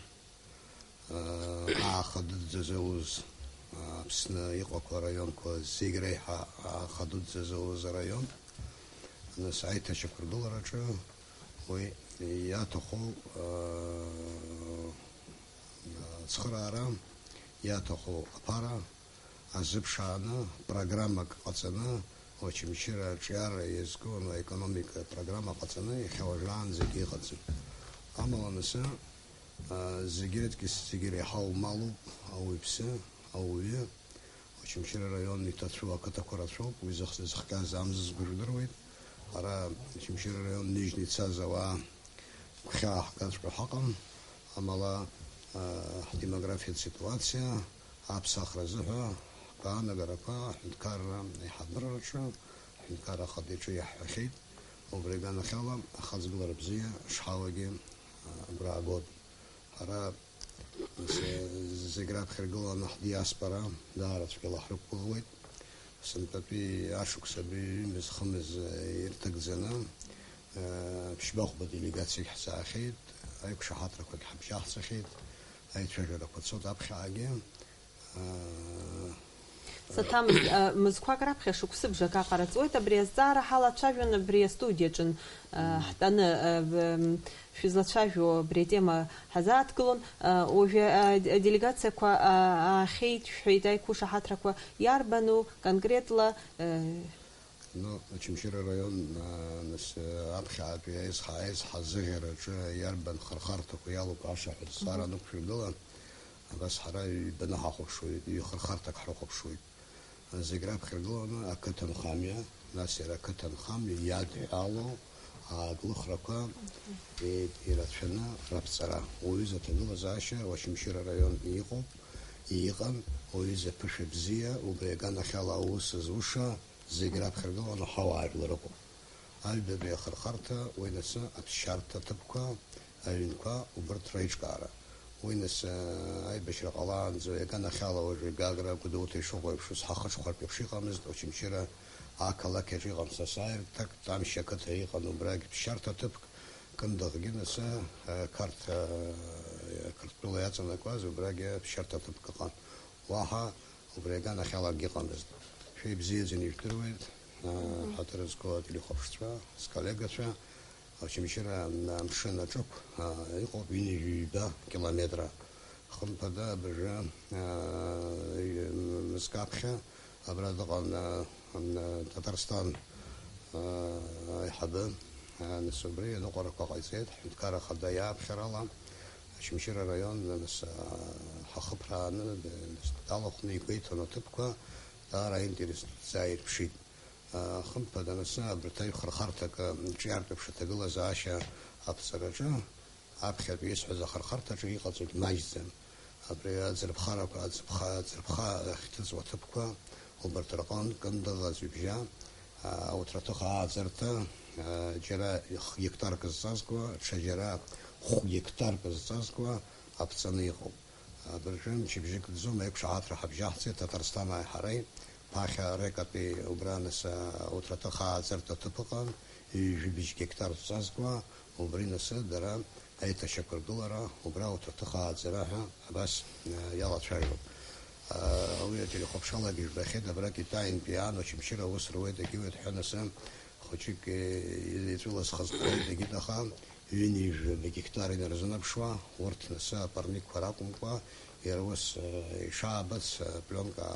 Ааха дуӡӡа зауз, Аԥсны иҟақәоу араионқәа зегь реиҳа ааха дуӡӡа зауз араион. Нас аиҭашьақәыргылараҿы уи иаҭаху, аа, ацхыраара, иаҭаху аԥара азыԥшааны, программак ҟаҵаны, Очамчыра аҿиара иазку аекономика программа ҟаҵаны, иахьа уажәраанӡагьы иҟаӡам. Амала анысы, аа, зегь рыдкьыс зегь реиҳау малуп, ауаҩԥсы, ауаҩы. Очамчыра араион иҭацәу ақыҭақәа рацәоуп, уи зых-, зыхҟьаз амзызқәа жәдыруеит. Ара Очамчыра араион ныжьны ицаз ауаа гәхьаа ҳгаҵәҟьо ҳаҟам, амала, а, ҳдемографиатә ситуациа, аԥсахра азыҳәа ҳгәаанагарақәа аҳәынҭқарра аиҳабыраҿы, аҳәынҭқарра ахада иҿы иаҳҳәахьеит. Убри аганахьала, ахаҵгылара бзиа шҳауагьы, а, агәра аагоит. Ҳара, нас, зегь раԥхьа иргыланы ҳдиаспора даара цәгьала ҳрықәгәыӷуеит. Сынтәатәи ашықәс абри ҩымыз-хымыз ирҭагӡаны, ԥшьба-хәба делегациак ҳзаахьеит, аиқәшаҳаҭрақәагь ҳабжьаҳҵахьеит, аицәажәарақәа цоит аԥхьаҟагьы. Саҭамыз, а, мызқәак раԥхьа шықәсыбжак аҟара ҵуеит, абри азҵаара ҳалацәажәон абри астудиаҿын, а, ҳтәаны, а, б-, м, шәызлацәажәо абри атема ҳазааҭгылон. А, уажәы, а, д-, аделегациақәа, а, аахьеит шәҳәеит, аиқәшаҳаҭрақәа иарбану конкретла, а? Ну, Очамчыра араион, а, нас, а, аԥхьаатәи аизҳа-, аизҳазыӷьараҿы иарбан хырхарҭақәа иалоу ашәа ҳәа зҵаара Мгм. нықәшәыргылан. Абас ҳара ҩбаны ҳахәаԥшуеит, ҩ-хырхарҭак ҳрыхәаԥшуеит. Зегь раԥхьа иргыланы ақыҭанхамҩа, нас иара ақыҭанхамҩа иадҳәалоу Ааглыхрақәа ирацәаны раԥҵара. Уаҩыза аҭагылазаашьа Очамчыра араион иҟоуп, иҟан, уаҩыза ԥышәа бзиа, убри аганахьала аус зуша зегь раԥхьаргыланы ҳауаажәлар рыҟоуп. Аҩбатәи ахырхарҭа, уи насы аԥсшьарҭа ҭыԥқәа, аҩнқәа, убырҭ реиҿкаара. Уи нас, аибашьра ҟалаанӡа, уи аганахьала уажәы Гагра, Гәдоуҭа ишыҟоу еиԥш, ус ҳахыҽхәартә еиԥш иҟамызт, Очамчыра ақалақь аҿы иҟан сасааирҭак, Тамшь ақыҭа иҟан убрагь ԥсшьарҭа ҭыԥк, Кындыӷгьы нас, Қарҭ-, Қырҭтәыла иаҵанакуаз убрагьы ԥсшьарҭа ҭыԥк ыҟан. Уаҳа убри аганахьала акгьы ыҟамызт. Шәа ибзиаӡаны ижәдыруеит, ҳаҭыр зқәу ателехәаԥшцәа, сколлегацәа, Очамчыра амшын аҿықә, а, иҟоуп ҩынҩажәи ҩба километра. Хымԥада абыржәы, а, мызкы аԥхьа абра дыҟан, а, м, Татарстан, а, аиҳабы, а, нас убри аныҟәарақәа ҟаиҵеит, ҳҳәынҭқарра ахада иааԥхьарала, Очамчыра араион, нас, а, ҳахыԥрааны, д-, далахәны игәеиҭон аҭыԥқәа, даара аинтерес дуӡӡа ааирԥшит. Хымԥада, нас абарҭ аҩ-, хырхарҭак, ҿиартә еиԥш аҭагылазаашьа аԥҵараҿы, аԥхьатәи исҳәаз ахырхарҭаҿы иҟаҵогь маҷӡам. Абри аӡырԥхарақәа, аӡыԥха, аӡырԥха ахьҭыҵуа аҭыԥқәа, убарҭ рҟынтә Кындыӷ, Аӡҩыбжьа, ауҭраҭых ааӡарҭа, џьара хә гектарк зҵазкуа, ҽаџьара хә гектарк зҵазкуа аԥҵаны иҟоуп. Абыржәы мчыбжьык ӡом, еиқәшаҳаҭра ҳабжьаҳҵеит Ҭаҭарсҭанааи ҳареи, ԥахьа Рекатәи убра нас ауҭраҭых ааӡартә аҭыԥ ыҟан, ҩажәи быжь гектар зҵазкуа, убри нас дара аиҭашьақәыргылара, убра ауҭраҭых ааӡара ҳәа абас, а, иалацәажәон. А, уи ателехәаԥшралагьы ижәбахьеит, абра Китаинтәи ан Очамчыра аус руеит, егьиуеит ҳәа нас хәыҷык, е, иҵәылаз хазхоит, егьит аха, ҩынҩажәа гектар инарзынаԥшуа, урҭ нас апарникқәа ракәымкәа, иара ус, э, ишаабац, э, пленка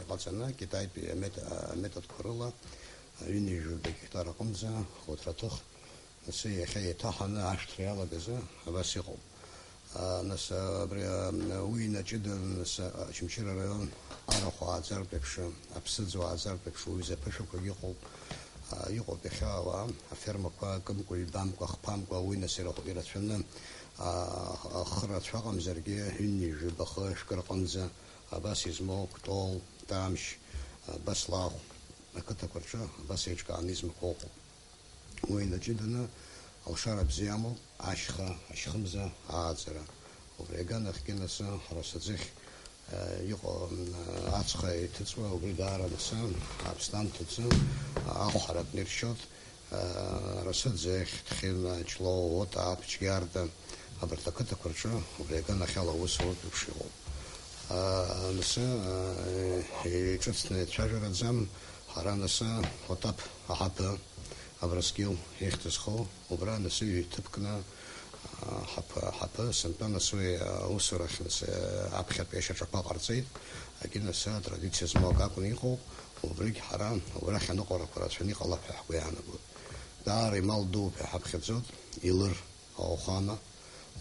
иҟаҵаны, Китаитәи амет-, аметодқәа рыла, ҩынҩажәа гектар аҟынӡа ауҭраҭых, нас иахьа еиҭаҳаны ашәҭра иалагазы абас иҟоуп. А, нас, а, абри, а, уи инаҷыданы, нас, а, Очамчыра араион арахә ааӡартә еиԥш, аԥсыӡ уааӡартә еиԥш, уҩыза аԥышәақәагьы ыҟоуп. А, иҟоуп иахьа ауаа, афермақәа акымкәа, ҩбамкәа, хԥамкәа, уи нас ирахә-, ирацәаны, а, ахы рацәа ыҟамзаргьы, ҩынҩажәи бахы шәкы рҟынӡа, абас измоу Кәтол, Тамшь, а, Баслахә ақыҭақәа рҿы абас еиҿкааны измақәоу ыҟоуп. Уи инаҷыданы алшара бзиа амоуп, ашьха, ашьхымза ааӡара. Убри аганахьгьы нас ҳара саӡыхь, э, иҟоу, м, ацха иҭыҵуа, убри даара нас Аԥсны анҭыҵы, ахә ҳаракны иршьоит, э, Расыӡыхь, Ҭхьына, Ҷлоу, Отаа, Ԥчгьарда, абарҭ ақыҭақәа рҿы убри аганахьала аус ауп еиԥш иҟоуп. Э, нас, э, иҿыцны ицәажәараӡам, ҳара нас Отаԥ аҳаԥы, Абрыскьыл ихьӡ зхоу, убра анасы иҩҭыԥкны, а, ҳаԥы, ҳаԥы, сынтәа нас уи аусурахь нас, а, аԥхьатәи ашьаҿақәа ҟарҵеит, агьы нас атрадициа змоу акы акәны иҟоуп, убригь ҳара убрахь аныҟәарақәа рацәаны иҟалап ҳәа ҳгәы иаанагоит. Даара имал дууп ҳәа ҳаԥхьаӡоит, илыр ауахәама,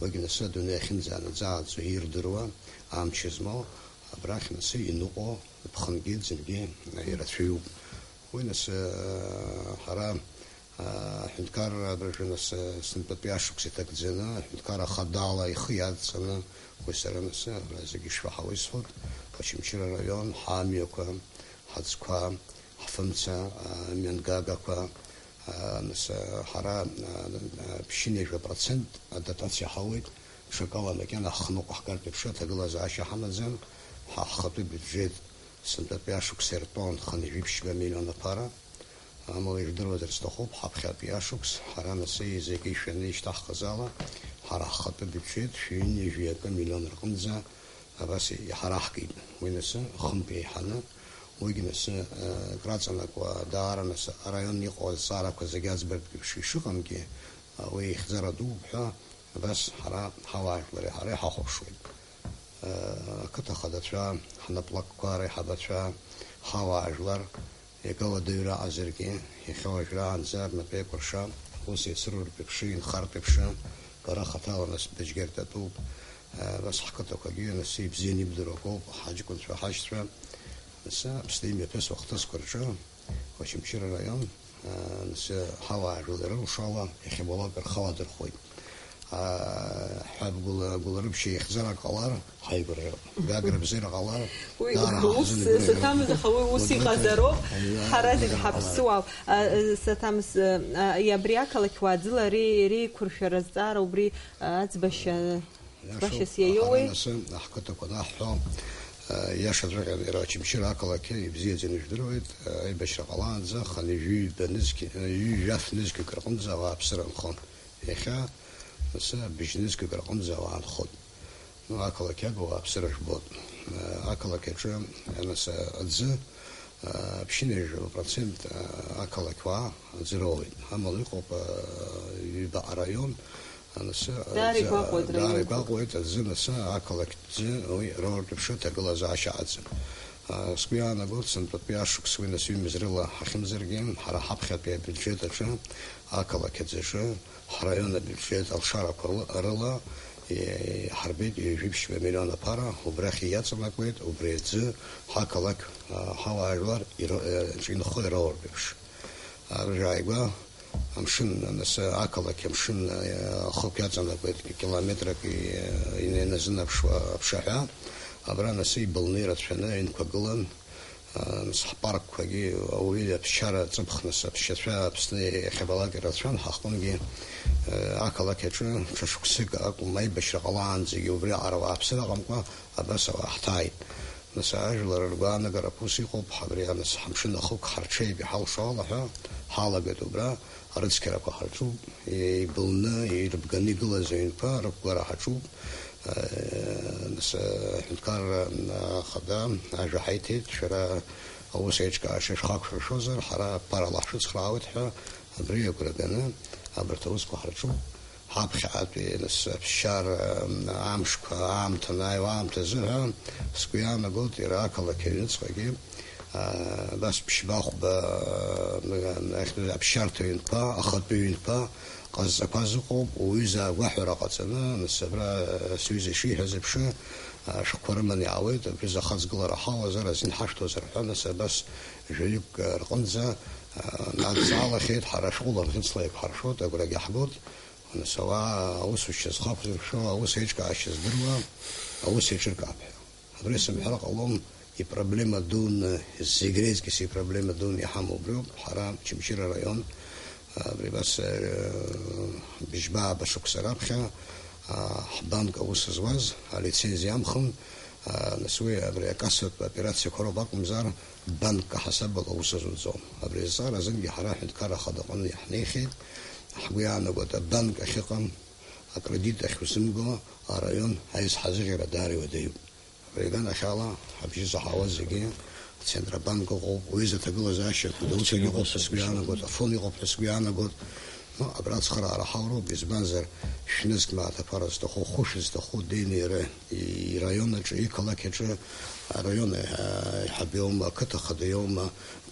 уигь нас адунеи ахьынӡаанаӡааӡо ирдыруа, амч змоу, абрахь нас иныҟәо, ԥхынгьы ӡынгьы ирацәаҩуп. Уи нас, ҳара, аҳәынҭқарра абыржәы нас, сынтәатәи ашықәс иҭагӡаны, аҳәынҭқарра ахадала ихы иадҵаны, уи сара нас, абра зегьы ишшәаҳауа исҳәоит, Очамчыра араион, ҳамҩақәа, ҳаӡқәа, ҳфымца, амҩангагақәа, нас, ҳара, ԥшьынҩажәа процент адотациа ҳауеит, ҽакала макьана ҳхныҟәа ҳгартә еиԥш аҭагылазаашьа ҳамаӡам, ҳа ҳхатәы бюджет сынтәатәи ашықәс иртәон хынҩажәи ԥшьба миллион аԥара, амала ижәдыруазар сҭахуп, ҳаԥхьатәи ашықәс ҳара нас зегьы ишәаны ишьҭаҳхыз ала, ҳара ҳхатәы бюджет шәи-ҩынҩажәи акы миллион рҟынӡа абас иҳараҳкит. Уи нас хынтә еиҳаны, уигь нас, э, краҵанакуа, даара нас араион иҟоу азҵаарақәа зегьы аӡбартә еиԥш ишыҟамгьы, э, уи ихьӡара дууп ҳәа, абас ҳара ҳауаажәлари ҳареи ҳахәаԥшуеит. Э, ақыҭа хадацәа, ҳнаплакқәа реиҳабацәа, ҳауаажәлар, Иага уадаҩра аҟазаргьы, иахьа уажәраанӡа рнапы еикәырша, ус еицыруртә еиԥш, инхартә еиԥш, бара хаҭала нас быжьгьартә атәуп. Нас ҳқыҭақәагьы нас ибзианы ибдыруа акоуп, ҳаҷкәынцәа, ҳашьцәа. Нас Аԥсны имҩаԥысуа ахҭысқәа рҿы, Очамчыра араион, Анцәа ҳауаажәлар ирылшала иахьабалак рхы аладырхәуеит. Ҳәа гәыла-, гәыларыԥшьа ихьӡарак ҟалар, ҳаигәырӷьап. Гагра бзиара ҟалар, уи даара ус ҳзынагәырӷьап. Саҭамыз, аха уи ус Уаҵәы иҟазароуп. Уаҵәы Ҳара зегь Уаҵәы ҳаԥсуаауп. А, а, Саҭамыз, а, а, абри ақалақь уааӡыла ари, реиқәыршәара азҵаара убри, а, аӡбашьа, Иашоуп, ӡбашьас иаиоуеи? Ҳара нас ҳқыҭақәа анаҳҳәо, а, иашаҵәҟьаны иара Очамчыра ақалақь ибзиаӡаны ижәдыруеит, а, аибашьра ҟалаанӡа хынҩажәи ҩба нызқь-, ҩажәи жәаф нызқьҩык рҟынӡа ауааԥсыра нхон. Иахьа, нас, быжь нызқьҩык рҟынӡа ауаа нхоит. Ну, ақалақь иагу ауааԥсыра жәбоит. Ақалақь аҿы, нас, аӡы, ԥшьынҩажәа процент ақалақь уаа аӡы роуеит. Амала иҟоуп, ҩба араион, нас, Даара аӡы, игәаҟуеит даара раионқәак. Игәаҟуеит аӡы, нас, ақалақь ӡы, уи роуртә ԥшы аҭагылазаашьа аӡым. Сгәы иаанагоит, сынтәатәи ашықәс уи нас ҩымз рыла ҳахьымзаргьы, ҳара ҳаԥхьатәи абиуџьет аҿы, ақалақь аӡаҿы, ҳраион абиуџьет алшарақәа ры-, рыла, е-, ҳарбеит ҩажәи ԥшьба миллион аԥара, убрахь иаҵанакуеит, убри аӡы ҳақалақь, а, ҳауаажәлар иро-, е, ҿинхо ироуртә еиԥш. Аржәааигәа амшын, нас, ақалақь амшын, е, ахықә иаҵанакуеит километрак и-, инаназынаԥшуа аԥшаҳәа, абра, нас, ибылны ирацәаны аҩнқәа гылан, Нас ҳпаркқәагьы ауаҩы аԥсшьара ҵыԥхны, аԥсшьацәа Аԥсны иахьабалак ирацәан, ҳаҟынгьы, э, ақалақь аҿы ҽа шықәсык акәым, аибашьра ҟалаанӡагьы убри аҟара ауааԥсыра аҟамкәа абас ауаа ҳҭааит. Нас ажәлар ргәаанагарақәа ус иҟоуп, ҳабри анас ҳамшын ахықә ҳарҽеип иҳалшо ала ҳәа ҳалагеит убра. Арыцқьарақәа ҳарҿуп, еибылны, ирыбганы игылаз аҩнқәа рықәгара ҳаҿуп. Нас, аҳәынҭқарра ахада ажәа ҳаиҭеит, шәара аус еиҿкаашьа шәхақәшәыршәозар, ҳара ԥарала ҳшәыцхраауеит ҳәа, абри агәра ганы, абарҭ аусқәа ҳарҿуп. Ҳаԥхьаҟатәи, нас, аԥсшьара амшқәа аамҭа анааиуа аамҭазы ҳәа, сгәы иаанагоит, иара ақалақь аҩныҵҟагьы, Абас ԥшьба-хәба, а, ахьтәы аԥсшьарҭа ҩынтәа, ахатәы ҩынтәа ҟазҵақәаз ыҟоуп, уҩыза агәаҳәара ҟаҵаны, нас абра, а, сҩыза ишиҳәаз еиԥш, а, ашәҟәқәа рыманы иаауеит, абри захаҵгылара ҳауазар, азин ҳашәҭозар ҳәа, нас абас жәаҩык, а, рҟынӡа, а, нагӡаалахьеит, ҳара шәҟәыла рӷьыцла еиқәҳаршәоит, агәрагьы ҳгоит, нас ауаа аусушьа зхақәзыршәо, аус еиҿкаашьа здыруа, аус еиҿыркаап ҳәа. Абри сымҳәар ҟалом, ипроблема дуны, зегь реизгьы ипроблема дуны иҳамоу убриоуп, ҳара Очамчыра араион, абри абас, э, быжьба-ааба шықәса раԥхьа, а, ҳбанк аус зуаз алицензиа амхын, а, нас уи абри акассатә операциақәа роуп акәымзар, банкк аҳасабала аус азуӡом. Абри азҵаара азынгьы ҳара аҳәынҭқарра ахадаҟны иаҳнеихьеит, ҳгәы иаанагоит, абанк ахьыҟам, акредит ахьузымго араион аизҳазыӷьара даара иуадаҩуп. Абри аганахьала, ҳабжьы заҳауа зегьы, Центробанк ыҟоуп, уҩыза аҭагылазаашьа, Гәдоуҭагьы ыҟоуп ҳәа сгәы иаанагоит, Афон ыҟоуп ҳәа сгәы иаанагоит. Ну, абра ацхыраара ҳауроуп, избанзар, шәнызқь мааҭ аԥара зҭаху, хәышә зҭаху, динеи иара ираион аҿы, иқалақь аҿы, араион аиҳаб иоума, ақыҭа хада иоума,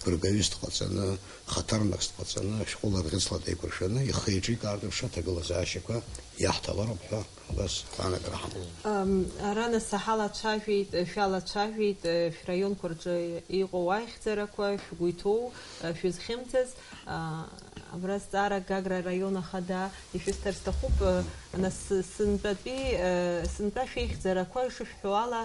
гәыргаҩыс дҟаҵаны, хаҭарнакс дҟаҵаны, шәҟәыла рӷьыцла деиқәыршәаны, ихы-иҿы икаартә еиԥш аҭагылазаашьақәа иаҳҭалароуп ҳәа. Убас агәаанагара ҳамоуп. Ам, ара нас ҳалацәажәеит, шәалацәажәеит, шәраионқәа рҿы иҟоу аихьӡарақәа, шәгәы иҭоу, шәызхьымӡаз. А, абра зҵаарак Гагра араион ахада ишәысҭар сҭахуп, нас сынтәатәи, сынтәа шәеихьӡарақәа ишышәҳәо ала,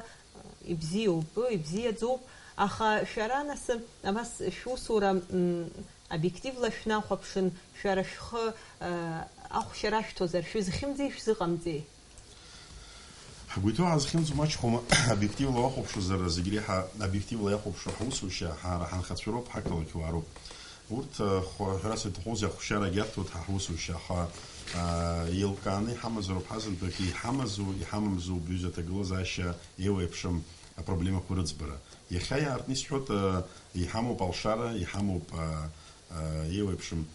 ибзиоуп, ибзиаӡоуп, аха шәара нас абас шәусура, м, объективла шәнахәаԥшын, шәара шәхы, э, ахәшьара ашәҭозар, шәызхьымӡеи, шәзыҟамҵеи? Ҳгәы иҭоу ҳазхьымӡо маҷхома, объективла уахәаԥшуазар, зегь реиҳа объективла иахәаԥшуа ҳусушьа, ҳара ҳанхацәа роуп, ҳақалақь уаа роуп. Урҭ, э, хә-, ҳәарас иҭахузеи, ахәшьарагьы аҭоит ҳа ҳусушьа, аха, э, еилкааны иҳамазароуп ҳазынтәык, иҳамазу, иҳамамзу бҩыза аҭагылазаашьа еиуеиԥшым апроблемақәа рыӡбара. Иахьа иаартны исҳәоит, э, иҳамоуп алшара, иҳамоуп, э, э, еиуеиԥшым,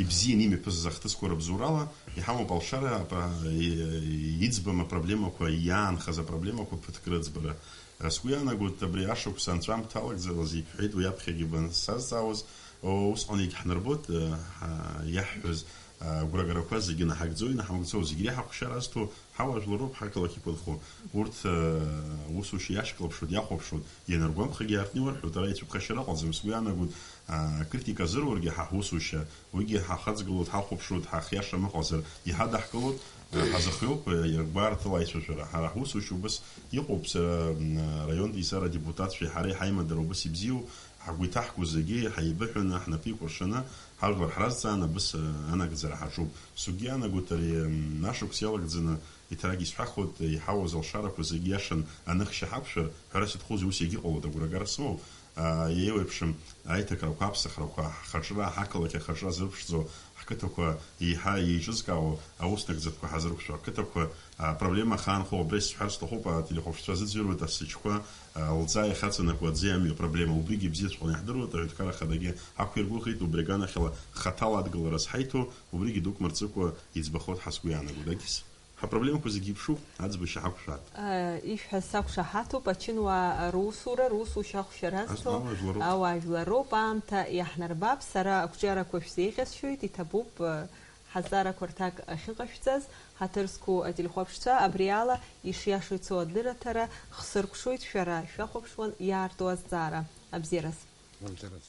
ибзианы имҩаԥысыз ахҭысқәа рыбзоурала, иҳамоуп алшара, апра-, и-, иӡбам апроблемақәа, иаанхаз апроблемақәа ԥыҭк рыӡбара. Э, сгәы иаанагоит, абри ашықәс анҵәамҭа алагӡараз ибҳәеит, уи аԥхьагьы бан-, сазҵаауаз, о, усҟан егьҳнарбоит, э, ҳа-, иаҳҳәоз, Агәрагарақәа зегьы наҳагӡои, наҳамгӡои, зегь реиҳа ахәшьара азҭо ҳауаажәлар роуп ҳақалақь иқәынхо. Урҭ, э, усушьа иашьклаԥшуеит, иахәаԥшуеит, ианаргәамԥхагьы аартны иуарҳәоит, ара ицәыԥхашьара ыҟаӡам, сгәы иаанагоит, а, акритика азыруаргьы ҳа ҳусушьа, уигьы ҳахаҵгылоит, ҳахәаԥшуеит, ҳа хиашам ыҟазар, иҳадаҳкылоит, э, ҳазыхиоуп, э, гәаартыла аицәажәара. Ҳара ҳусушьа убас иҟоуп, сара, м, араионтә еизара адепутатцәеи ҳареи ҳаимадара убас ибзиоуп, ҳгәы иҭаҳкуа зегьы ҳаибыҳәаны, ҳнапы еикәыршаны, ҳажәлар ҳразҵаан абыс, э, анагӡара ҳаҿуп. Сгәы иаанагоит ари, м, ашықәс иалагӡаны, еиҭарак исҳәахуеит, иҳауаз алшарақәа зегьы иашан аныхшьа ҳақәшәар, ҳәарас иҭахузеи, ус иагьыҟалоит, агәрагара сымоуп. А, еиуеиԥшым аиҭакрақәа, аԥсахрақәа, ҳхаҿра, ҳақалақь ахаҿра зырԥшӡо, ҳқыҭақәа еиҳа еиҿызкаауа аус нагӡатәқәа ҳазырқәшәо, ақыҭақәа, а, проблема ахаанхо, убра исҳәар сҭахуп, ателехәаԥшцәа зыӡырҩуеит асыҷқәа, а, лӡаа ихаҵанакуа аӡы амҩа проблема, убригьы бзиаҵәҟьаны иаҳдыруеит, аҳәынҭқарра ахадагьы ҳақәиргәыӷит, убри аганахьала хаҭала адгылара зҳаиҭо, убригьы дук мырҵыкәа иӡбахоит ҳәа сгәы иаанагоит, Агьыс. Ҳапроблемақәа зегьы иԥшуп, аӡбашьа ҳақәшәааит. Э, ишәҳәаз сақәшаҳаҭуп, ачынуаа русура, русушьа ахәшьара азҭо, ауаажәлар роуп. Ауаажәлар роуп, аамҭа иаҳнарбап, сара ақәҿиарақәа шәзеиӷьасшьоит, иҭабуп, э, ҳазҵаарақәа рҭак ахьыҟашәҵаз, ҳаҭыр зқәу ателехәаԥшцәа абри ала ишиашоу ицо адырраҭара хсыркәшоит, шәара шәахәаԥшуан иаарту азҵаара. Абзиараз. Абзиараз.